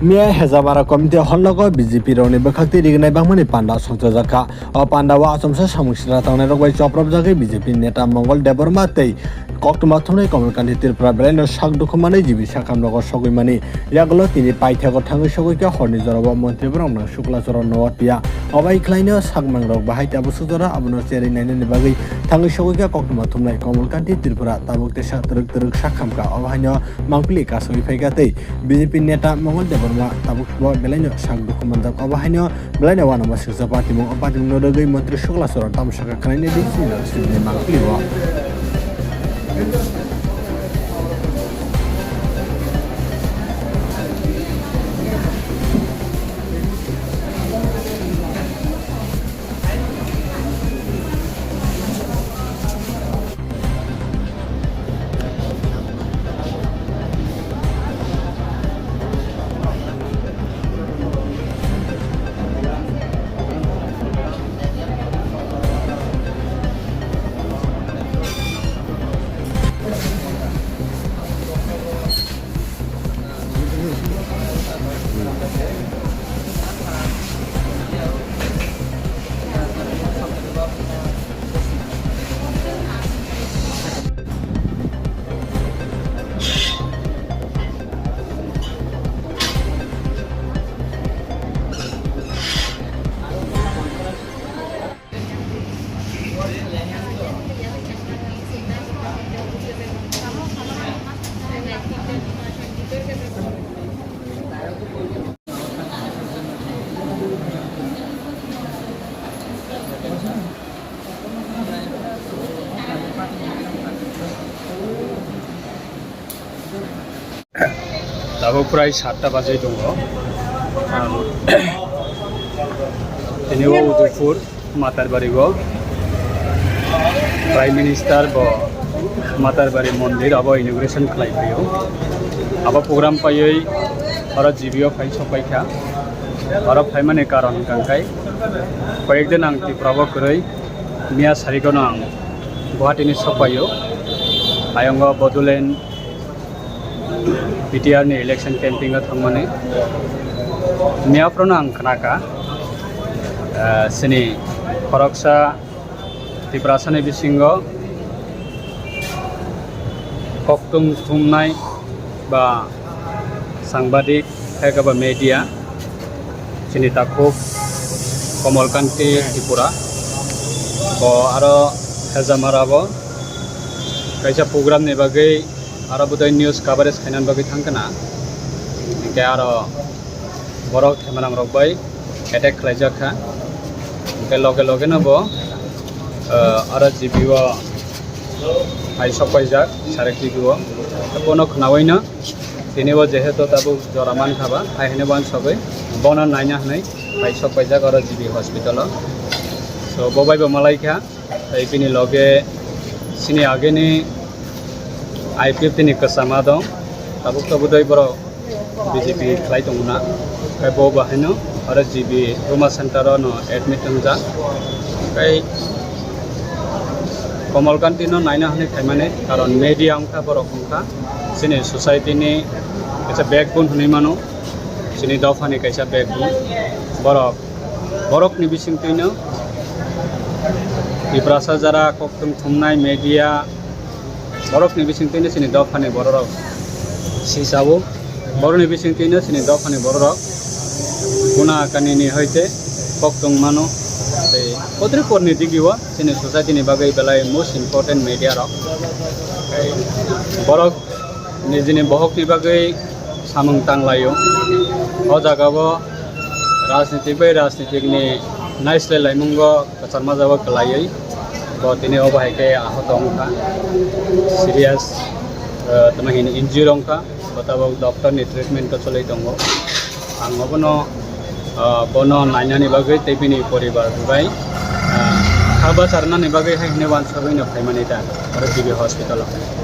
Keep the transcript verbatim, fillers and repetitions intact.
Miya Hejamara Community Hall nogo B J P rokni bwkhaktwi rignai bangmani panda songchajak kha. O pandao achomsa samung sitra tangnairok bai chopropjagwi B J P neta Mongol Debbarma tei koktwma thumnai Komal Kanti Tripura belaino sak dukhu manwi G B sakhamrogo sogwi mani. Yagulo tini paithakgo thangwi sogwi kha horni jorao montri borok nang Sukla Charan Noatia. Obai khlaino sakmangrok bahai tabuk sujora abono cherwi nainani bagwi thangwi sogwi kha koktwma thumnai Komal Kanti Tripura tabuk tesa twrwk twrwk sak khamkha. Obo haino mangpili kasogwi phaikha tei B J P neta Mongol Debbarma tabuk bo belaino sak dukhu manjak. Obo haino belaino uanama swijak patimung. O patimungno rwgwi montri Sukla Charan tamo sakha khwlainai di sini mangpili o. Tabuk prai satta bajwi tongo. Ang tini o Udaipur Matarbari o Prime Minister bo Matarbari mondir abo inauguration khlai phaio. Abo program paiwi oro G B o phai sokpai kha. Oro phaimani karon hwnkha khe koyek din ang Tripura o kwrwi, miya sarigono ang Guwahati ni sokpaio. Ayongo Bodoland B T R ni election campaign o thangmani. Miya phano ang khnakha, ah, chini khoroksa Tiprasa ni bisingo koktwng thumnai ba sangbadik, hai khe ba media, chini takhuk Komal Kanti Tripura, bo aro Hejamara bo kaisa program ni bagwi aro bodai news coverage khainani bagwi thang khna, hinkhe aro borok themanang rok bai attack khlaijak kha, hinkhe loge loge no bo, ah, aro G B o hai sokpaijak Sarek T V o, bono khnaui no tini bo jehetu tabuk jora mankha ba, hai hwnwi uansugwi bono naina hwnwi hai sokpaijak oro G B hospital o. So bo bai bo malai kha, tei bini loge chini ageni I P F T ni kwchama dong, tabuk tabuk doi borok B J P khlai tongo na, khe bo bo haino aro G B trauma center o no admit wngjak. Khe Komal Kanti no naina hwnwi khaimani, karon media wngkha, borok wngkha, chini society ni kaisa backbone hwnwi mano, chini dopha ni kaisa backbone. Borok, borok ni bisingtwi no Tiprasa jara koktwng thumnai media, borokni bisingtwino chini dophani bororok sijao. Borokni bisingtwino chini dophani bororok guna kanini hoite koktwng mano. Tei kotri korni digio chini society ni bagwi belai most important media rok. Tei borok nijini bohokni bagwi samung tanglaio. O jagao rajniti bai rajnitikni naislai laimungo kwchangma jagao kwlaiwi bo tini obo hai khe ahot wngkha, serious, eh, tamo hini injury wngkha, bo tabok doctor ni treatment o choli tongo. Ang obono, eh, bono nainani bagwi tei bini poribar bai, eh, kha bacharnani bagwi hai hwnwi uansugwi no phaimani ta oro G B hospital o.